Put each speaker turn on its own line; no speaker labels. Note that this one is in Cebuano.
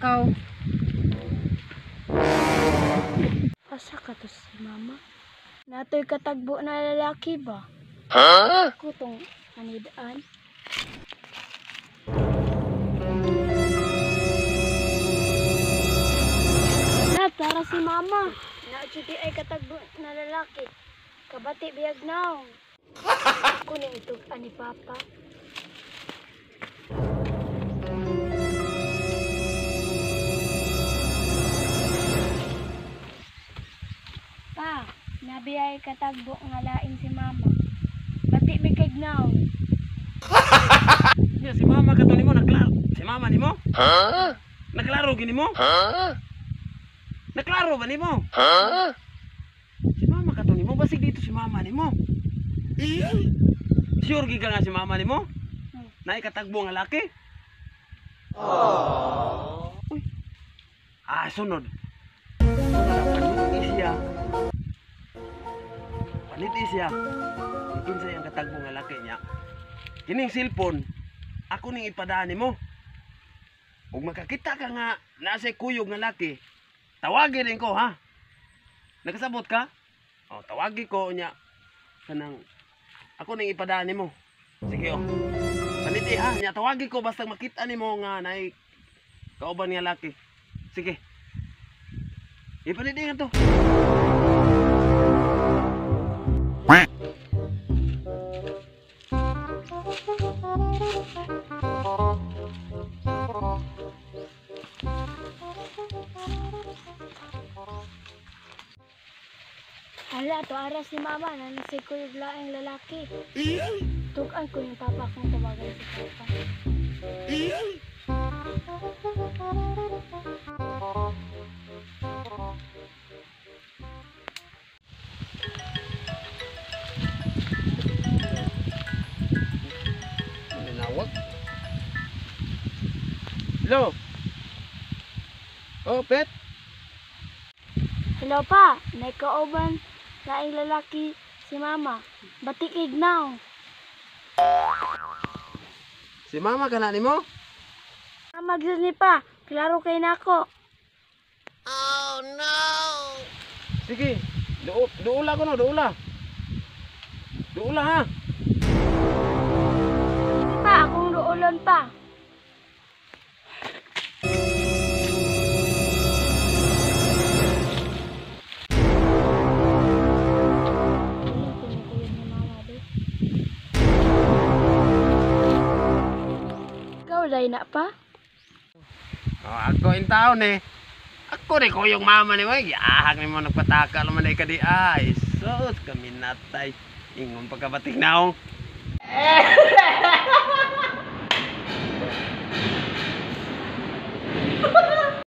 Lakaw.
Asa ka to si mama? Natoy katagbo na lalaki ba? Huh? Kutong anidaan. Na, tara si mama. Naajudi ay katagbo na lalaki. Kabati biyag naong. Kunin ito ani papa. Pa, nabiyay katagbo nga lain si mama. Bati bikig naong.
Ya, si mama kato nimo naklaro. Si mama nimo? Huh? Naklaro gini mo? Huh? Naklaro ba nimo? Huh? Si mama kato nimo basig dito si mama nimo. Sure gid ka nga si mama nimo?
Hmm.
Naay katagbo nga laki? Uy. Ah, sunod. Sunod ang paniti siya. Paniti siya. Kinsa ang katagbo nga laki niya? Kining cellphone, ako ning ipadaan nimo. Ug makakita ka nga nasa kuyog nga laki, tawagin din ko ha. Nakasabot ka? O, tawagi ko niya. Kanang ako ning ipadaan nimo. Sige oh. Paniti ha, nya tawagi ko basta makita nimo nga naay kauban nga laki. Sige. Ipaniti nga to.
Hala, to aras ni mama. Nanasig ko yung laing lalaki. Tukan ko yung papa kung tawagan si papa.
Nanawag. Hello. Oh, Pet.
Hello pa, nakauban laing lalaki si mama. Batikig now.
Si mama ka na nimo?
Mama gyud ni pa, klaro kay nako.
Sige. Duula ko no, duula. Duula ha.
Pa, akong duulon pa. Ikaw, day na pa?
Oh, ako in town eh. Ako rin ko yung mama ni mo. Giahak ni mo nagpataka naman ay kadi. Ay, sus, kami natay. Ingon pagkabating naong.